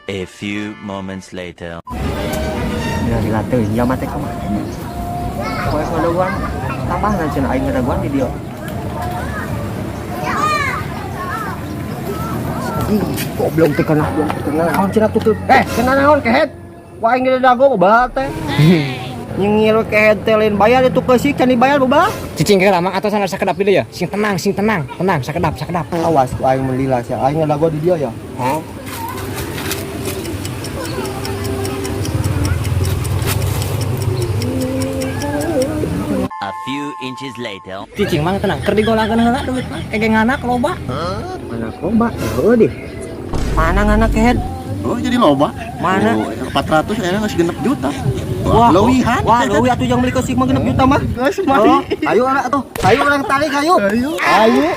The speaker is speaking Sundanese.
A few moments later. Ya dilatih ya mate kumaha. Poe ngadaguan tambah cenah aing ngadaguan di dieu. Ih, goblok teh kana naon cenah tuh. Eh, kena naon kehed? Wah aing dago bebal teh. Nyengil kehed teh lain bayar itu keusik can dibayar bebal. Cicing ke lama atau sana sakedap dulu ya. Sing tenang, sing tenang, tenang, sakedap, sakedap. Awas ku aing melila sia. Aing ngadago di dieu ya. Hah? A few inches later. Cicing mah tenang, keur digolangkeun heula duit mah. Kege nganak loba. Anak loba, heueuh deh. Mana nganak kehed? Oh, jadi loba. Mana? Oh, 400 akhirnya ngasih genep juta. Wah, Wah, leuwihan. Wah, leuwih atuh jang beli keusik mah genep juta mah. Geus Oh, ayo anak tuh. Ayo orang tarik ayo. Ayo. Ayo.